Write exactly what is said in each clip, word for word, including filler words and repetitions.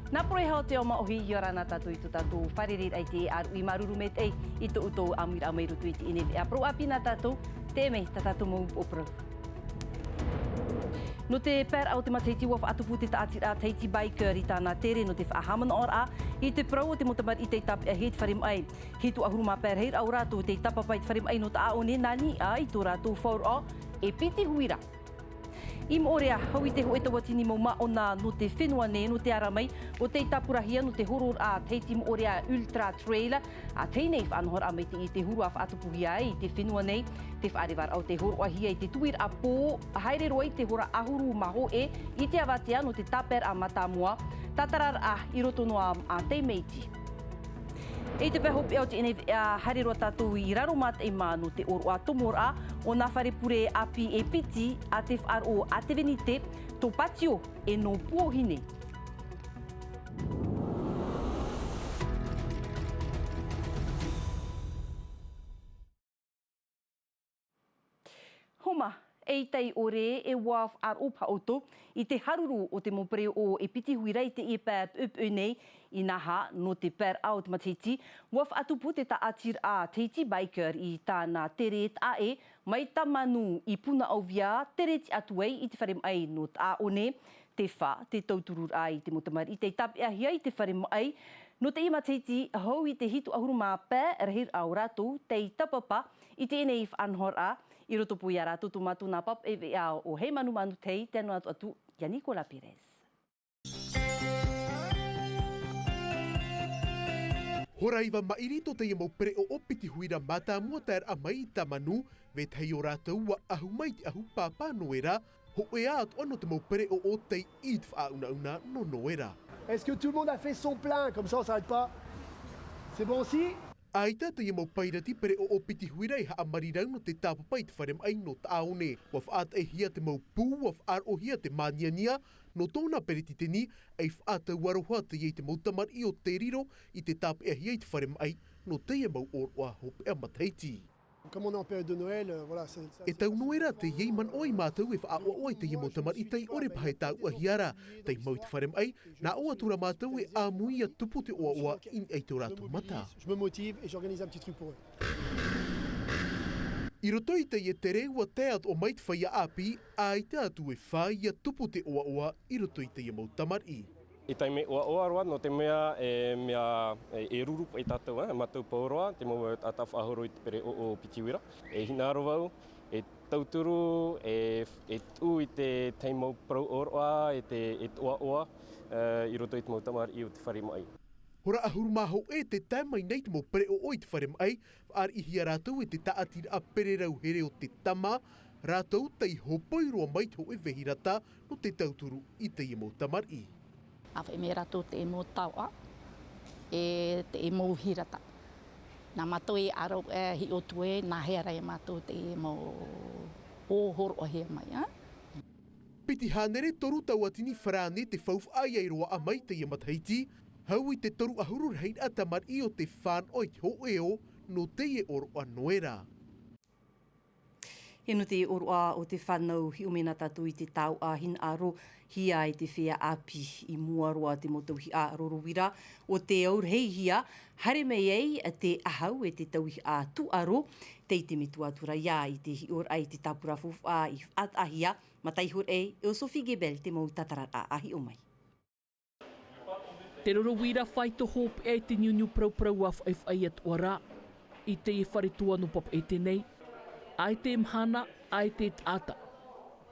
Nā poro e hau te ao māʻohi, ʻia ora na tātou i tō tātou fārereiraʻa i te ʻāruʻi māuruuru maitaʻi i tō ʻoutou ʻāmuiraʻa mai roto i teie nei veʻa parau ʻāpī nā tātou, teie mai tā tātou mau upoʻo parau. Nō te paeraʻa o te matahiti ʻua faʻatupu te tāʻatiraʻa Tahiti Biker i tāna tere nō te faʻahaʻamanaʻoraʻa i te parau o te mau tamariʻi tei tāpeʻahia i te fare maʻi. Hitu ʻahuru mā pae rahiraʻa o rātou tei tāpapa i te fare maʻi nō Taʻaone nā niʻa i tō rātou faʻaroʻo e piti huira. I Moʻorea, hau i te hōʻē tauatini mau māʻona nō te fenua nei, nō te ara mai o tei tāpurahia nō te hororaʻa Tahiti Moʻorea Ultra Trail, ʻa teie nei faʻanahoraʻa mai te, i te huru ʻa faʻatupuhia ai i te fenua nei. Te faʻarevaraʻa o tei horoʻahia i te tuiraʻa pō, haere roa i te hora ʻahuru mā hōʻē i te avatea nō te tāpaeraʻa mātāmua, tātararaʻa i roto noa ā teie maitaʻi. I te pae hopeʻa o teie nei veʻa, haere roa tātou i raro mātaʻi mā nō te ʻōroʻa tomoraʻa o nā fare pure ʻāpī e piti a te faʻaroʻo ʻa te Venite, tō Patio e nō Puohine. Homa, eʻita ʻore e ʻua faʻaroʻo paha ʻoutou i te haruru o te mau pereʻoʻo e piti huira i teie pae puʻepuʻe nei. Inaha, nō te paeraʻa o te matahiti, ʻua faʻatupu te tāʻatiraʻa Tahiti Biker i tāna tere taʻa ʻē mai Tamanu i Punaʻauia, tere tiʻa atu ai i te fare maʻi nō Taʻaone. Te fā, te tautururaʻa i te mau tamariʻi tei tāpeʻahia i te fare maʻi nō teie matahiti, hau i te hitu ʻahuru mā pae rahiraʻa o rātou tei tāpapa i teie nei faʻanahoraʻa. I roto pū ia rātou tō mātou nā pāpaʻi veʻa o Heimanumanu Tei, tē nō atu atu ia Nicolas Pires. Hora iva maʻiri tō teie mau pereʻoʻo piti huira mātāmua taeraʻa mai i Tamanu, vetahi o rātou ʻua ʻahu mai i te ʻahu pāpā Noera, hōʻē atoʻa nō te mau pereʻoʻo tei ʻī i te faʻaunauna nō Noera. Est-ce que tout le monde a fait son plein ? Comme ça, on s'arrête pas. C'est bon aussi ? ʻAita teie mau pairati pereʻoʻo piti huira e haʻamarirau nō te tāpapa i te fare maʻi nō Taʻaone. ʻUa faʻataʻehia te mau pū, ʻua faʻaroʻohia te māniania nō tōna peretiteni, ʻei faʻatau aroha teie i te mau tamariʻi o tē riro i te tāpeʻahia i te fare maʻi nō teie mau ʻōroʻa hopeʻa matahiti. Comme on est en période de Noël, euh, voilà, c'est, ça, E tau Noera teie, manaʻo ai mātou e faʻaʻoaʻoa i teie mau tamariʻi tei ʻore paha e tāuʻahia ra, tei mau i te fare maʻi, nā ʻō atu rā mātou e ʻāmui ʻia tupu te ʻoaʻoa i niʻa i tō rātou mata. Je me motive et j'organise un petit truc pour eux. I roto i teie tere ʻua tae atoʻa mai te feiā ʻāpī, ʻaita atu e fā ʻia tupu te ʻoaʻoa i roto i teie mau tamariʻi. E taime ʻoaʻoa roa, nō te mea, e mea, e, e ruru paʻi tātou, e, mātou pauroa, te mau taʻata faʻahoro i te pereʻoʻo piti huira. E hinaʻaro vau, e tauturu, e, e tuʻu i te tahi mau parau ʻōroʻa, e te, e te ʻoaʻoa, e, i roto i te mau tamariʻi o te fare maʻi. Hora ʻahuru mā hōʻē tē tae mai nei te mau pereʻoʻo i te fare maʻi, faʻariʻihia rātou e te tāʻatiraʻa Pererau Here o te Tama, rātou tei hopoi roa mai te hōʻē vehirata nō te tauturu i teie mau tamariʻi. ʻA faʻaʻite mai rātou te mau taoʻa, e te mau vehirata. Nā mātou e ʻaro, e hiʻo atu ē, nā hea rā ia mātou te mau ʻōroʻahia mai, ā? Piti hānere toru tauatini farāne te faufaʻa ʻia roaʻa mai teie matahiti, hau i te toru ʻahuru rahiraʻa tamariʻi o te fānaʻo i te hōʻē ō nō teie ʻōroʻa Noera. E nō te ʻōroʻa o te fānau, hiʻo mai na tātou i te taoʻa hinaʻarohia e te feiā ʻāpī i mua roa te mau tauihaʻa roro uira o tē aurahihia, haere mai ai te ʻahau e te tauihaʻa tūʻaro, tei te metua atu ra ia i te hiʻoraʻa i te tāpura faufaʻa i faʻataʻahia, mata iho ra e ʻo Sophie Gebel te mau tātararaʻa ʻa hiʻo mai. Te roro uira faito hopeʻa e te niuniu parauparau ʻa faʻaifaʻai atoʻa ra i teie fare toa nō Papeʻete nei, ʻaita e mahana, ʻaita e taʻata.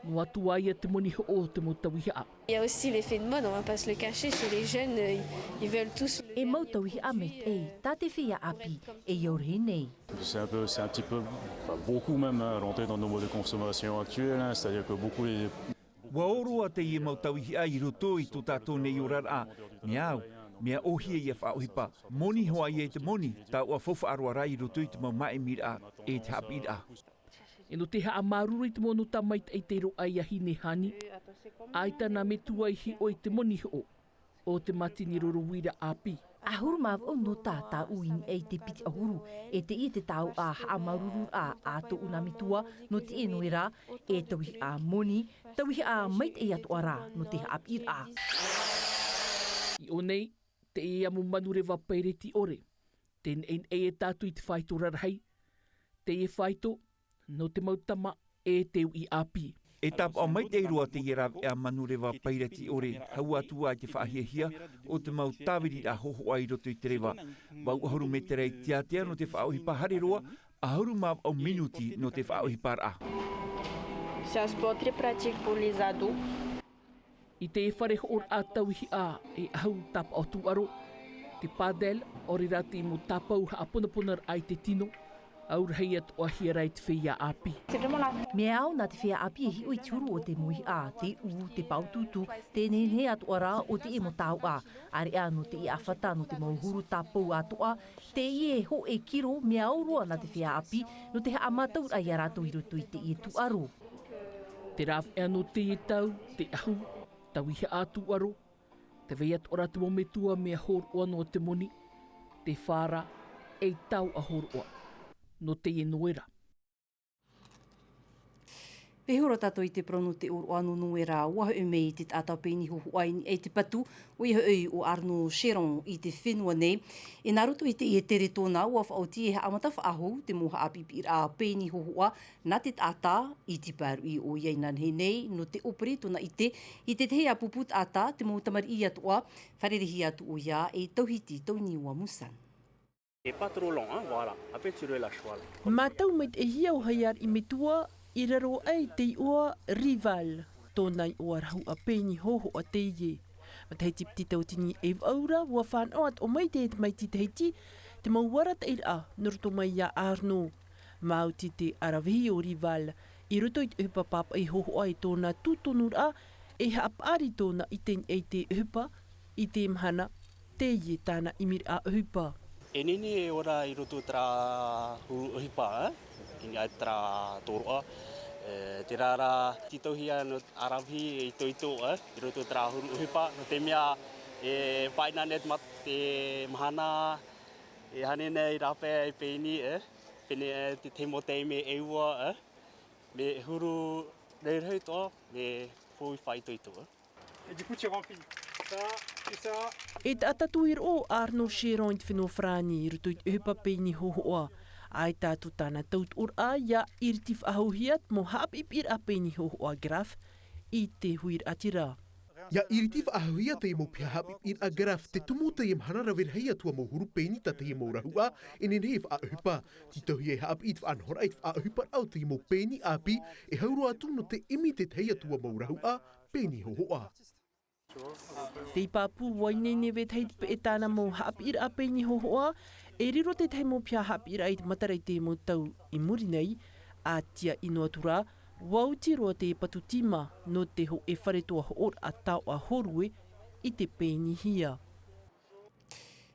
Noa atu ā ia te moni hoʻo o te mau tauihaʻa. Il y a aussi l'effet de mode, on va pas se le cacher, chez les jeunes, euh, ils, ils veulent tous le... E mau tauihaʻa maitaʻi, tā te feiā ʻāpī, e aurahia nei. C'est un peu, c'est un petit peu, enfin, beaucoup même, hein, rentré dans nos modes de consommation actuels, hein, c'est-à-dire que beaucoup les... ʻUa ō roa teie mau tauihaʻa i roto i tō tātou nei oraraʻa, mea au, mea ʻōhie ia faʻaʻohipa, moni hoʻi ia i te moni, taoʻa faufaʻa roa rā i roto i te mau māʻimiraʻa e te haʻapiʻiraʻa. E nō te haʻamāuruuru i te mau nūnaʻa maitaʻi tei roaʻa ia Hinehani, ʻaita nā metua i hiʻo i te moni hoʻo o te mātini roro uira ʻāpī. ʻAhuru mā vaʻu nūnaʻa tāʻu i niʻa i te piti ʻahuru, e teie te taoʻa haʻamāuruururaʻa a tōʻu nā metua nō teie Noera, e tauihaʻa moni, tauihaʻa maitaʻi atoʻa rā nō te haʻapiʻiraʻa. I ʻō nei, teie mau manureva paireti ʻore. Tē neʻineʻi e tātou i te faito rarahi, teie faito, nō te mau tama e te uʻi ʻāpī. E tāpaʻo maitaʻi roa teie rāveʻa manureva paireti ʻore, hau atu ā i te faʻahiahia o te mau tāviriraʻa hōhoʻa i roto i te reva. Vaʻu ʻahuru mētera i tiatea nō te faʻaʻohipa haere roa, ʻahuru mā vaʻu minuti nō te faʻaʻohiparaʻa. C'est un sport très pratique pour les ados. I te fare hoʻoraʻa tauihaʻa e ʻahu tāpaʻo tūʻaro, te padel, ʻaore rā te mau tāpau haʻaponaponaraʻa i te tino, ʻaurahi atoʻa hia rā i te feiā ʻāpī. Mea ao nā te feiā ʻāpī e hiʻo i te huru o te mauihaʻa, te ʻū, te paotūtū, te nehenehe atoʻa rā o teie mau tauʻa. ʻAreʻa nō teie ʻāfata nō te mau huru tāpau atoʻa, teie hōʻē kiro mea ao roa nā te feiā ʻāpī nō te haʻamātauraʻa ia rātou i roto i teie tūʻaro. Te rāveʻa nō teie tau, te ʻahu, tauihaʻa tūʻaro, te vai atoʻa rā te mau metua mea hōroʻa nō te moni, te fara, ei tauʻa hōroʻa. Nō teie noera. Pēhea ora tātou i te parau nō te ʻōroʻa nō Noera, ʻua hoʻi mai i te taʻata pēni hōhoʻa i niʻa i te patu, ʻoia hoʻi ʻo Arnaud Chéron i te fenua nei. E nā roto i teie tere tōna, ʻua faʻaoti e haʻamata faʻahou te mau haʻapiʻipiʻiraʻa pēni hōhoʻa nā te taʻata i te pāruʻi ʻoia inanahi nei, nō te ʻōpere tōna ʻite i te tahi ā pupu taʻata, te mau tamariʻi atoʻa, fārerei atu ʻoia e Tauhiti Tauniua Musan. Et pas trop long, hein, voilà. Après, tu relâches, voilà. Mātau mai te ʻēhia o Haiari i metua, i raro aʻe i te iʻoa Rival, tōna iʻoa rahuʻa pēni hōhoʻa teie. Matahiti piti tauatini e vaʻu ra, ʻua fānaʻo atoʻa mai te tamaiti Tahiti te mau arataʻiraʻa nō roto mai iā Arnaud. Maoti te aravihi o Rival, i roto i te ʻohipa pāpaʻi hōhoʻa i tōna tūtonuraʻa, e haʻapaʻari tōna ʻite i te ʻohipa, i te mahana, teie tāna ʻimiraʻa ʻohipa. E nehenehe e ora i roto i terā huru ʻohipa, ē? I niʻa i terā tōroʻa, e, terā rā, tītauhia nō te aravihi e itoito, ē? I roto i terā huru ʻohipa, nō te mea e faʻaʻina nei te mat-, te mahana, e hānere nei rāpae e pēni, ē? Pēni, e, te tahi mau taime e ua, ē? Mea huru rauhai atoʻa, mea fou i faʻaitoito, ē? Et du coup, tu remplis ça, tout ça. E taʻata tuiroʻo ʻo Arnaud Chéron i te fenua Farāni i roto i te ʻohipa pēni hōhoʻa. ʻAita atu tāna tautoʻoraʻa, ʻia iriti faʻahouhia te mau haʻapiʻipiʻiraʻa pēni hōhoʻa Graf i te huiraʻatira. ʻIa iriti faʻahouhia teie mau piha haʻapiʻipiʻiraʻa Graf, te tumu o teie mahana rave rahi atu ā mau huru pēni tā teie mau rahuʻa, e nehenehe e faʻaʻohipa. Tītauhia e haʻapiʻi i te faʻanahoraʻa i te faʻaʻohiparaʻa o teie mau pēni ʻāpī, e hau roa atu nō te ʻimi i te tahi atu ā mau rahuʻa pēni hōhoʻa. Tei pāpū, ʻua ineine vetahi te peʻe tāna mau haʻapiʻiraʻa pēni hōhoʻa, e riro te tahi mau piha haʻapiʻiraʻa i te matara i te mau tau i muri nei, ʻa tia ʻino atu rā, ʻua oti roa te patu tīma nō te hōʻē fare toa hoʻoraʻa taoʻa hōrue i te pēnihia.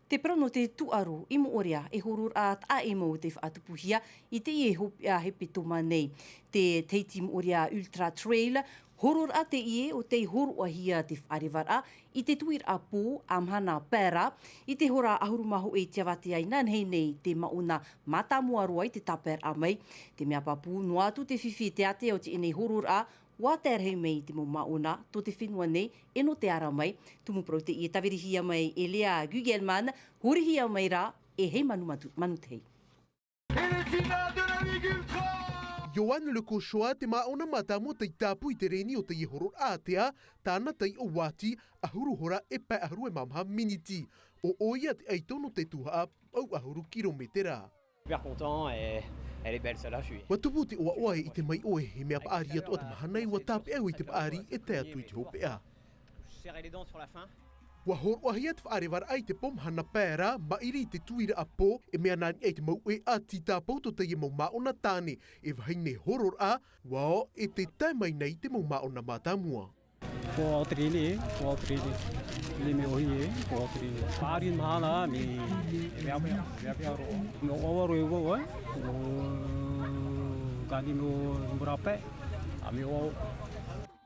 Te parau nō te tūʻaro i Moʻorea, e hororaʻa taʻa mau tei faʻatupuhia i teie hopeʻa hepetoma nei. Te Tahiti Moʻorea Ultra Trail, hororaʻa teie o tei hōroʻahia te faʻarevaraʻa i te tuiraʻa pō ʻa mahana pae ra, i te hora ʻahuru mā hōʻē i te avatea inanahi nei te māʻona mātāmua roa i te tāpaeraʻa mai. Te mea pāpū noa atu te fifi e te ātea o teie nei hororaʻa, ʻua tae rahi mai te mau māʻona tō te fenua nei e nō te ara mai. Tumu parau teie tāvirihia mai e Lea Gugelman, hurihia mai rā e Heimanu Matu-, Manutehi. Johan Le Cauchois, te māʻona mātāmua tei tāpū i te reni o teie hororaʻa ātea, tāna taiʻo ʻua oti ʻahuru hora e pae ʻahuru e mā maha miniti. ʻO ʻoia te ʻaito nō te tuhaʻa pae ʻahuru kirometera. Super content et elle est belle, celle-là, je suis. ʻUa tupu te ʻoaʻoa e ʻite mai ʻoe, e mea paʻari atoʻa te mahana, ʻua tāpeʻa au i te paʻari e tae atu i te hopeʻa. Serrer les dents sur la fin. ʻUa horoʻahia te faʻarevaraʻa i te pō mahana pae ra, maʻiri i te tuiraʻa pō, e mea nā niʻa i te mau ʻēʻa tei tāpū tō teie mau māʻona tāne, e vahine hororaʻa, ʻua ō e tē tae mai nei te mau māʻona mātāmua. Faut entraîner, faut entraîner. Les meohi, faut entraîner. Paʻari mahana, mais e mea, mea, mea, mea roa. Mea ʻoaʻoa roa e ua, ua. Gani mea, mea rape. A mea ʻoaʻoa.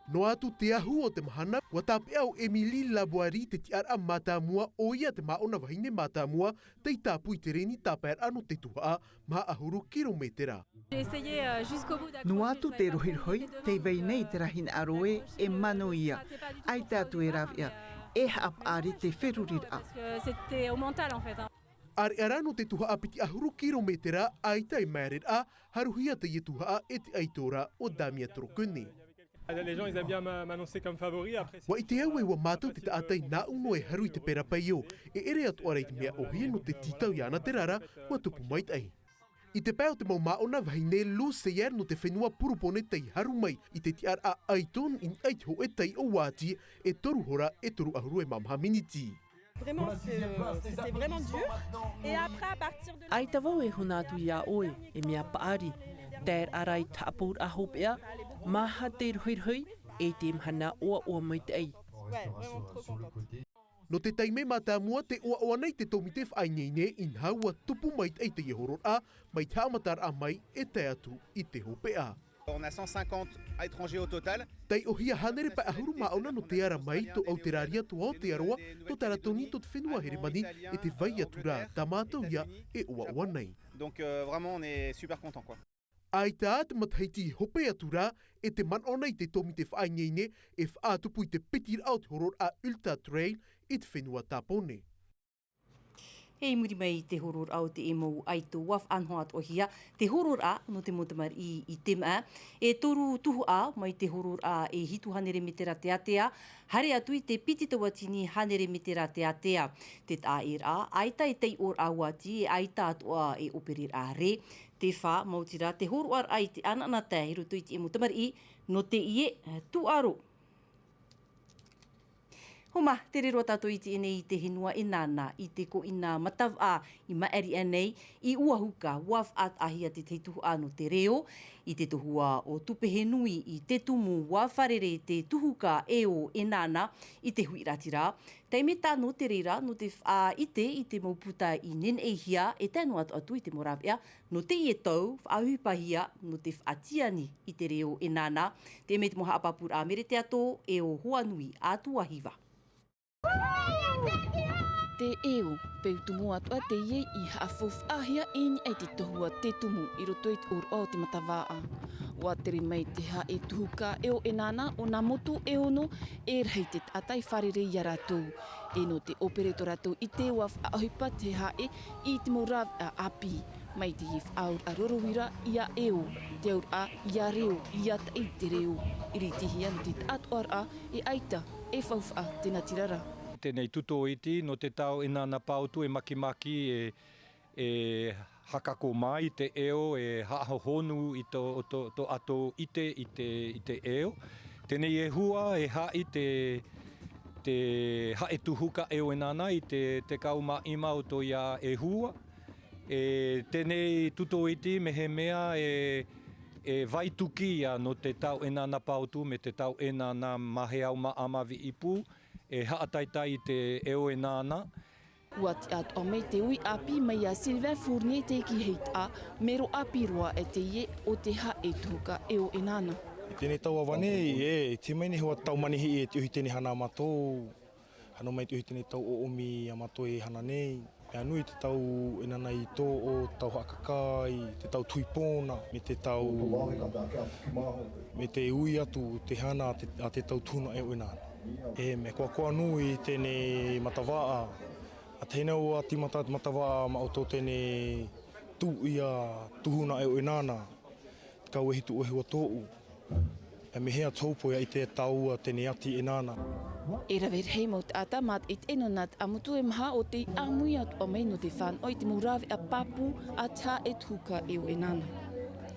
Noa atu te ahu o te mahana, ʻua tāpeʻa ʻo Emily Laboirie te tiʻaraʻa mātāmua, ʻoia te māʻona vahine mātāmua tei tāpū i te reni tāpaeraʻa nō te tuhaʻa maha ʻahuru kirometera. J'ai essayé, euh, jusqu'au bout d'accompagner. Noa atu te rohirohi, tei vai nei te rahi hinaʻaro ē, e manuia. ʻAita atu e rāveʻa. E haʻapaʻari te feruriraʻa. Parce que c'était au mental, en fait, hein. ʻAreʻa rā nō te tuhaʻa piti ʻahuru kirometera, ʻaita e māere rā, haruhia teie tuhaʻa e te ʻaito ra ʻo Damien Trocone. Ah, les gens, ils aiment bien m'a-, m'annoncer comme favori, après, c'est ʻUa ʻite au e ʻua mātau te taʻata i nāʻu noa e haru i te pera paio, e ʻere atoʻa rā i te mea ʻōhie nō te tītau iāna te rara, ʻua tupu maitaʻi. I te pae o te mau māʻona vahine Lou Seyer nō te fenua Purupone tei haru mai i te tiʻaraʻa ʻaito i niʻa i te hōʻē tai ʻo Uati, e toru hora e toru ʻahuru e maha miniti. Vraiment, c'est, euh, c'était vraiment dur. Et après, à partir de là, ʻAita vau e huna atu iā ʻoe, e mea paʻari. Tae raʻa i te haʻapouraʻa hopeʻa, maha te rohirohi, e te mahana ʻoaʻoa maitaʻi. Ouais, vraiment trop contente. Nō te taime mātāmua tē ʻoaʻoa nei te tōmite faʻaineine, inaha ʻua tupu maitaʻi teie hororaʻa, mai te haʻamataraʻa mai e tae atu i te hopeʻa. On a cent cinquante étrangers au total. Taiʻohia hānere pae ʻahuru māʻona nō te ara mai, tō Auteraria, tō Aotearoa, tō Taratoni, tō te fenua Heremani, e tē vai atu ra, tā mātou ia e ʻoaʻoa nei. Donc, euh, vraiment, on est super content, quoi. ʻAita te matahiti i hope atu ra, e tē manaʻo nei te tōmite faʻaineine e faʻatupu i te piti raʻa o te hororaʻa Ultra Trail i te fenua Tāpōnē. E i muri mai i te hororaʻa o te mau ʻaito, ʻua faʻanaho atoʻahia te hororaʻa nō te mau tamariʻi i te maʻa. E toru tuhaʻa mai te hororaʻa e hitu hānere metera te ātea, haere atu i te piti tauatini hānere metera te ātea. Te taʻa ʻē ra, ʻaita e taiʻoraʻa Uati, e ʻaita atoʻa e ʻōpereraʻa rē. Te fā, maoti rā, te horoʻaraʻa i te ʻanaʻanatae i roto i te mau tamariʻi nō teie tūʻaro. Homa, tere roa tātou i teie nei i te henua ʻEnana, i te koʻina matavaʻa i maʻiri aʻe nei, i Uahuka, ʻua faʻataʻahia te tahi tuhaʻa nō te reo, i te tohua o Tupehenui i te tumu ʻua fārerei te tuhuka ʻEo ʻEnana i te huiraʻatira. Taime tā nō te reira, nō te faʻaʻite i te mau puta i neneʻihia, e tae noa atu, atu i te mau rāveʻa, nō teie tau, faʻaʻohipahia, nō te faʻatiani i te reo ʻEnana, te mea te mau haʻapāpūraʻa Mere Teato, ʻEo Hoanui a Tuahiva. Te ʻeo, peu tumu atoʻa teie i haʻafaufaʻahia i niʻa i te tohua te tumu i roto i te ʻōroʻa o te matavaʻa. ʻUa tere mai te haʻe tuhuka ʻEo ʻEnana o nā motu e ono, e rahi te taʻata i fārerei ia rātou. E nō te ʻōpere tō rātou ʻite ʻua faʻaʻohipa te haʻe i te mau rāveʻa ʻāpī. Mai teie faʻaauraʻa roro uira ia ʻeo, te auraʻa ia reo, ia taʻi te reo. ʻIritihia nō te taʻatoʻaraʻa, e ʻaita, e faufaʻa te natirara. Teie nei tūtōiti, nō te tau ʻEnana Paotu e makimaki, e, e hakako mai te ʻeo, e haʻahohonu i tō, tō, tō ʻato ʻite i te, i te ʻeo. Teie nei e hua, e haʻi te, te haʻe tuhuka ʻEo ʻEnana i te, te tekau mā ʻima o tō ia e hua. E teie nei tūtōiti mehemea e, e vai tuki ia nō te tau ʻEnana Paotu me te tau ʻEnana Maheau Maʻa Maviʻipū, e haʻataitai i te ʻeo ʻEnana. ʻUa tiʻa atoʻa mai te ui ʻāpī mai ia Sylvain Fournier te ʻeiki heitaʻa, mero ʻāpī roa e teie o te haʻe tuhuka ʻEo ʻEnana. I teie nei tau ava nei, e, i te mai nei hoʻi tau manihiʻi e te ʻohi teie nei hana a mātou. Hano mai te ʻohi teie nei tau ʻoʻomi a mātou e hana nei. Mea nui te tau ʻEnana i tō, o te tau haʻakākā, te tau tuipōna, me te tau, me te ui atu, te hana, te, a te tau tuhunaʻa ʻEo ʻEnana. E, mea koakoa nui teie nei matavaʻa. ʻA tahi nei ʻua tīmata te matavaʻa maʻoto teie nei tūʻia tuhunaʻa ʻEo ʻEnana. Kau e hitu ʻoe hua tōʻu. E mea hea te hōpoiʻa i te tāua teie nei ʻati ʻEnana. E rave rahi mau taʻata mātaʻitaʻi nō nā taʻamotu e maha o tei ʻāmui atoʻa mai nō te fānaʻo i te mau rāveʻa pāpū a te haʻe tuhuka ʻEo ʻEnana.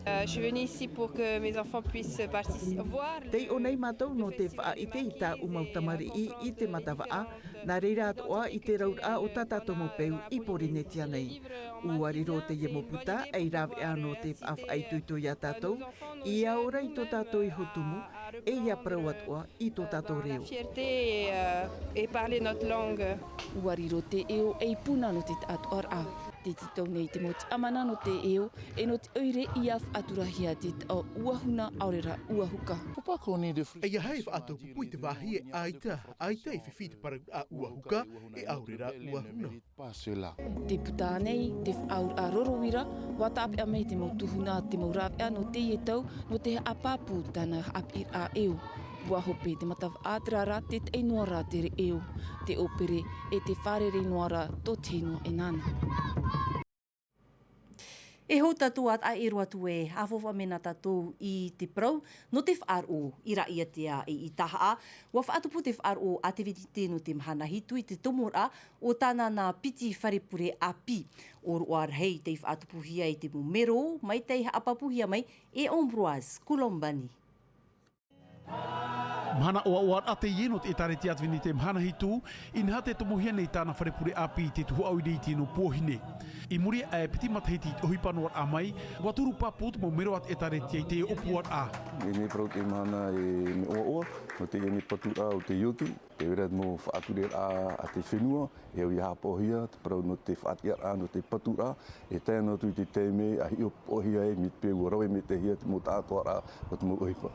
Euh, je suis venue ici pour que mes enfants puissent participer, voir le... Tei ʻō nei mātou nō te faʻaʻite i tāʻu mau tamariʻi i te matavaʻa, nā reira atoʻa i te rauraʻa o tā tātou mau peu i Pōrīnetia nei. ʻUa riro teie mau puta ei rāveʻa nō te faʻaitoito ia tātou, ʻia ora i tō tātou iho tumu, e ʻia parau atoʻa i tō tātou reo. La fierté et, euh, et parler notre langue. ʻUa riro te ʻeo ei puna nō te taʻatoʻaraʻa. Tē tītau nei te mau tiʻamana nō te ʻeo, e nō te ʻoire ʻia faʻaturahia te taʻo ʻua huna ʻaore rā ʻua huka. Faut pas qu'on ait de... ʻEiaha e faʻatupu i te vāhi e ʻaita, ʻaita e fifi i te parauraʻa ʻua huka, e ʻaore rā ʻua huna. Te puta nei, te faʻaauraʻa roro uira, ʻua tāpeʻa mai te mau tuhu nā te mau rāveʻa nō teie tau, nō te haʻapāpū tāna haʻapiʻiraʻa ʻeo. Ua hope te matavaʻa, terā rā te taʻi noa rā te reʻeo, te ʻōpere, e te fārerei noa rā tō te hinu e nāna. E hou tātou a taʻa e roa atu e ʻāfaʻafaʻa mai nā tātou i te parau nō te faʻaroʻo i Raʻiātea e i Tahaʻa. Ua faʻatupu te faʻaroʻo a te Venite nō te mahana hitu i te tomoraʻa o tāna nā piti fare pure ʻāpī. ʻŌroʻa rahi tei faʻatupuhia i te mau mero, mai tei haʻapāpūhia mai e Ambroise Colombani. Mahana ʻoaʻoa raʻa teie nō te ʻĒtārētia Adventiste mahana hitu, inaha tē tomohia nei tāna fare pure ʻāpī i te tuhaʻa ʻoire iti nō Puahine. I muri aʻe e piti matahiti i te ʻohipa noa raʻa mai, ua turu pāpū te mau mero a te ʻĒtārētia i te ʻōpuaraʻa. E nei parau te mahana e mea ʻoaʻoa, nō teie nei paturaʻa o te ʻotu, tē vai ra te mau faʻatureraʻa a te fenua, e au ia haʻapaʻohia, te parau nō te faʻatiʻaraʻa, nō te paturaʻa, e tae noa atu i te taime, ʻa hiʻopoʻohia ai, mai te peu ʻua rave maitaʻihia te mau taʻatoʻaraʻa o te mau ʻohipa.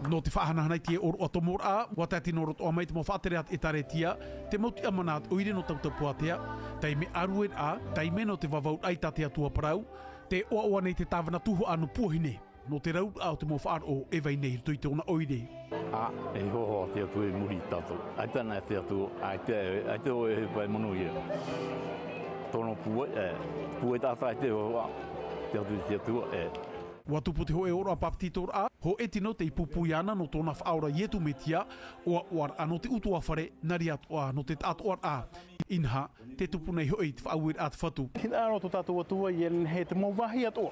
Nō te faʻahanahana i te ʻōroʻa tomoraʻa, ua tae atu nō roto ā mai te mau faʻatere a te ʻĒtārētia, te mau tiʻamana a te ʻoire nō Tautau Pōhaʻatea, taime ʻārueraʻa, taime nō te vavauraʻa i tā te Atua parau, tē ʻoaʻoa nei te tāvana tuhaʻa nō Puahine. Nō te rauraʻa o te mau faʻaroʻo e vai nei i roto i tōna ʻoire. ʻĀ, e hōhoʻa te Atua i muri ia tātou. ʻAita anaʻe te Atua, ʻaita, ʻaita e ʻohipa e manuia. Tōna pūai, e, pūai taʻata ʻaita e hōhoʻa te Atua, te Atua, e. Ua tupu te hōʻē ʻōroʻa pāpetitoraʻa, hōʻē tino tei pūpū iāna nō tōna Faʻaora Iesu Metia, ʻoaʻoaraʻa nō te ʻutuāfare, nā reira atoʻa nō te taʻatoʻaraʻa. Inaha, tē tupu nei hoʻi te faʻaueraʻa a te Fatu. Hinaʻaro tō tātou Atua, ʻia nehenehe te mau vāhi atoʻa.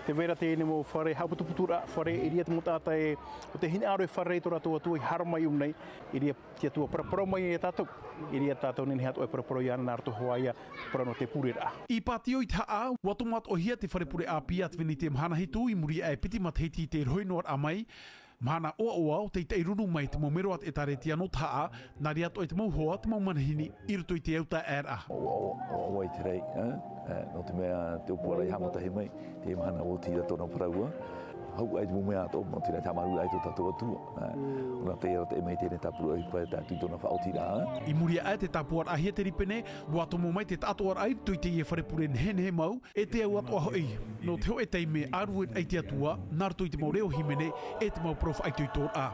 Tē vai ra teie nei mau fare haʻaputuputuraʻa, fare, i reira te mau taʻata e, ʻo tē hinaʻaro e fārerei tō rātou Atua i haere mai i ʻō nei, i reira te Atua paraparau mai ia tātou, i reira tātou e nehenehe atoʻa e paraparau iāna, nā roto hoʻi ia te parau nō te pureraʻa. I Pātio i Tahaʻa, ua tomo atoʻahia te fare pure ʻāpī a te Venite mahana hitu i muri aʻe e piti matahiti i te rohi noa raʻa mai, Mahana ʻoaʻoa ʻo tei taʻi ruru mai te mau mero a te ʻĒtārētia nō Tahaʻa, nā reira atoʻa te mau hoa, te mau manihini, i roto i te au taeaʻeraʻa. ʻOaʻoa, ʻoaʻoa i te raʻi, ē? Ē, nō te mea te ʻōpuaraʻa i haʻamata mai, te mahana ʻua oti ia tōna parau, ē? Hau ai te mau mea atoʻa, nō te reira te haʻamāuruuru ai tō tātou Atua, ē? ʻO nā te reira te mai teie tāpura ʻohipa e tae atu i tōna faʻaotiraʻa, ē? I muri aʻe te tāpuaraʻahia te rīpene, ua tomo mai te taʻatoʻaraʻa i roto i teie fare pure nehenehe mau, e te au atoʻa hoʻi, nō te hōʻē taime ʻārueraʻa i te Atua, nā roto i te mau reo hīmene, e te mau parau faʻaitoitoraʻa.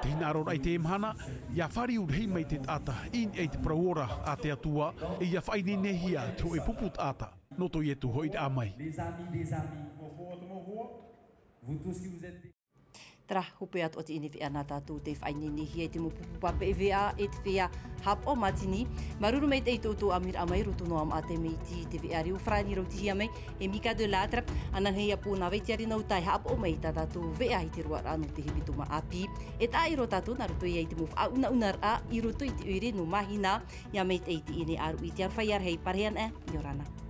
Te hinaʻaroraʻa i teie mahana, ʻia fāriu rahi mai te taʻata, i niʻa i te parau ora a te Atua, e ʻia faʻaineinehia te hōʻē pupu taʻata, nō tō Ietu hoʻiraʻa mai. Terā, hope atoʻa teie nei feiā nā tātou tei faʻaineinehia i te mau pupu papeʻete e te feiā haʻapaʻo mātini. Māuruuru maitaʻi tō ʻoutou ʻāmuiraʻa mai roto noa maʻa te mea iti i te feiā reo farāni rautihia mai e Mika de Lattre. Ananahi ʻāpō nā vai te arena ʻo tē haʻapaʻo mai i tā tātou feiā i te roaraʻa nō te hepetoma ʻāpī. E taʻa roa tātou nā roto ia i te mau faʻaunaunaraʻa i roto i te ʻoire nō Mahina. ʻIa maitaʻi teie nei ʻāruʻi i te aroha ia rahi, pārahi ana, ʻia ora na.